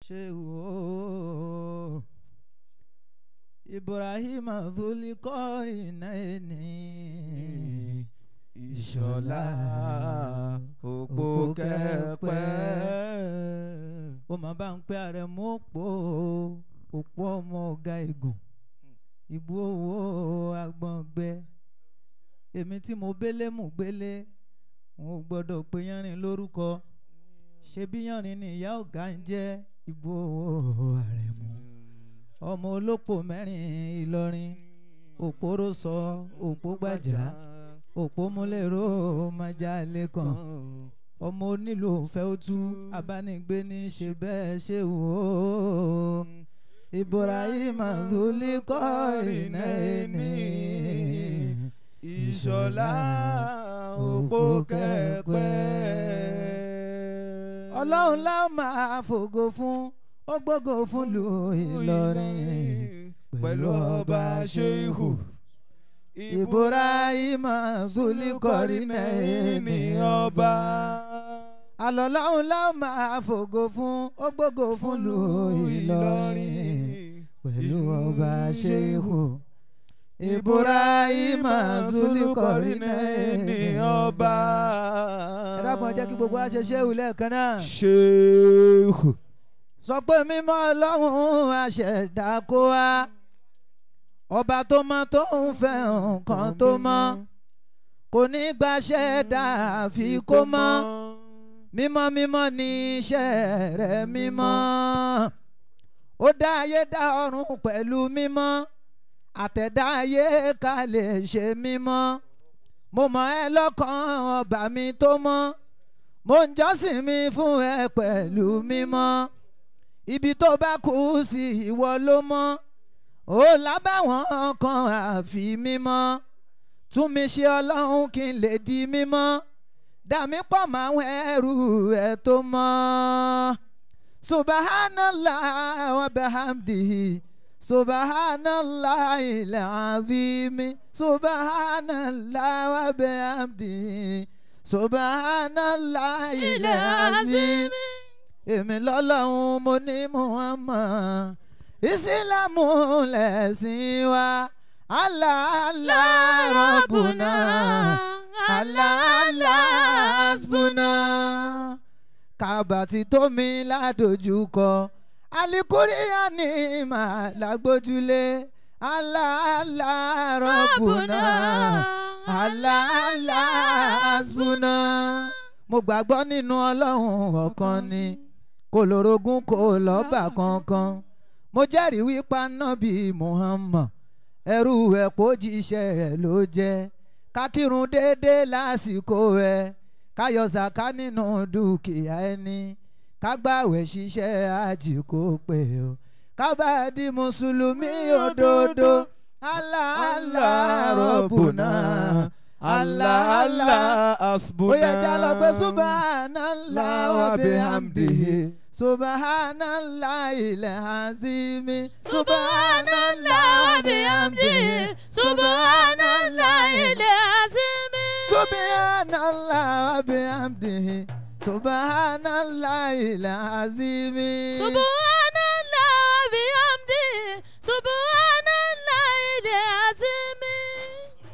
Ṣé o Ibrahim Dhulikọ́rìnàìní Ìṣọ̀lá òpó kẹ́pẹ́. Ó máa bá ń pẹ́ ààrẹ mú òpó òpó ọmọ ọ̀gá igun ìbú owó agbọ̀ngbẹ. Èmi tí mo bélé mú gbélé n ò gbọ́dọ̀ pé yánrin lórúkọ. Ṣebí yánrin ni ìyá ọ̀gá ń jẹ́ ìbú owó ààrẹ mú. Ọmọ olópò mẹ́rin Ìlọrin òpóró sọ òpó gbàjà òpó múlẹ̀rọ májà lẹ́kàn ọmọ onílù òfẹ́ ó tú abánigbé ní ṣe bẹ́ẹ̀ ṣe wò ó Ibrahim Dhulikọ́rìnàìní Ìṣọ̀lá òpó kẹ́pẹ́. Ọlọ́run la máa fògo fún ó gbógo fún lu Ìlọrin pẹ̀lú ọba Ṣéhù Ibrahim Dhulikọ́rìnàìní ọba. Àlọ́lọ́run la máa fògo fún ó gbógo fún lu Ìlọrin pẹ̀lú ọba Ṣéhù Ibrahim Dhulikọ́rìnàìní ọba. Ẹ dákun jẹ́ kí gbogbo wa ṣe Ṣéhù lẹ́ẹ̀kan náà. Ṣéhù. Sọ pé mímọ́ Ọlọ́run àṣẹ̀dá kó wá ọba tó mọ́ tó ń fẹ́ nǹkan tó mọ́ kò ní gbaṣẹ́ dà àfi kó mọ́ mímọ́ mímọ́ ní iṣẹ́ rẹ̀ mímọ́ ó dá ayé dá ọ̀run pẹ̀lú mímọ́ àtẹ̀dá ayé ká lè ṣe mímọ́ mo mọ̀ ẹ́ lọ́kàn ọba mi tó mọ́ mo ń jọ́sìn mi fún ẹ pẹ̀lú mímọ́ ibi tó bá kú sí ìwọ ló mọ́ ó lábàwọ́n kan àfi mímọ́ tún mi ṣe Ọlọ́run kí n lè di mímọ́ dà mí pọ̀ máwọn ẹrù ẹ̀ tó mọ́ subhanallah wa bihamdihi subhanallah al-azim subhanallah wa bihamdihi subhanallah al-azim. Èmi lọ́lọ́run mo ní Muhammad ìsìlámù lẹ̀sìn wa Allah Allah Rabbuna Allah Allah hasbuna. Kábà tí tó mi ládojúkọ alikuriya ni màá lágbójúlé Allah Allah Rabbuna Allah Allah hasbuna. Mo gbàgbọ́ nínú Ọlọ́run ọ̀kan ni kò lórogún kò lọ́ba kankan mo jẹ́rìí wípé Ànábì Muhammad ẹrú ẹ̀ kó jíṣẹ́ ẹ̀ ló jẹ́ ká kírun déédéé lásìkò ẹ̀ ká yọ sàká nínú dúkìá ẹni ká gbàwẹ̀ ṣiṣẹ́ àjì kó pé o ká bá di mùsùlùmí òdodo Allah Allah Rabbuna Allah Allah hasbuna. Ó yẹ jẹ́ lọ pé subhanallah wa bihamdihi subhanallah il-azim subhanallah wa bihamdihi subhanallah il-azim subhanallah wa bihamdihi subhanallah il-azim subhanallah wa bihamdihi subhanallah il-azim.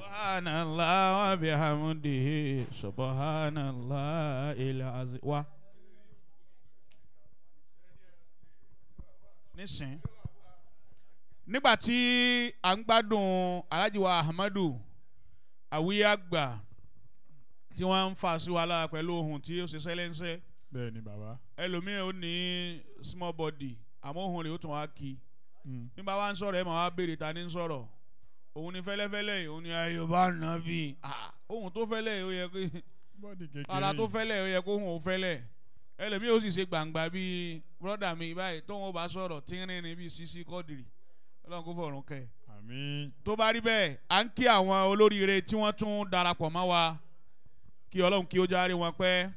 Subhanallah wa bihamdihi subhanallah il-azim. Wa nísìn nígbà tí à ń gbádùn Alhaji wa Ahmadu àwíyá àgbà tí wọ́n ń fa sí wa lára pẹ̀lú ohun tí ó ṣe sẹ́lẹ́ńsẹ́. Bẹ́ẹ̀ ni bàbá. Ẹlòmíràn ó ní small body àmọ́ ohun rẹ̀ ó tún wá kí nígbà wá ń sọ̀rọ̀ ẹ̀ máa wá béèrè ta ní ń sọ̀rọ̀ òun ni fẹ́lẹ́fẹ́lẹ́ yìí òun ni ayọ̀bá nàbí ohun tó fẹ́lẹ́ yìí ó yẹ kó ara tó fẹ́lẹ́ yìí ó yẹ kó ohun ò fẹ́lẹ́ ẹlòmíì ó sì ṣe gbàǹgbà bíi brọ́dà mi báyìí tóun ó bá sọ̀rọ̀ tínrín ni bíi sisi kọ́dìrì Ọlọ́run kó fọ̀run kẹ́. Àmín. Tó bá rí bẹ́ẹ̀ à ń kí àwọn olóríire tí wọ́n tún darapọ̀ mọ́ wa kí Ọlọ́run kí ó járe wọn pẹ́.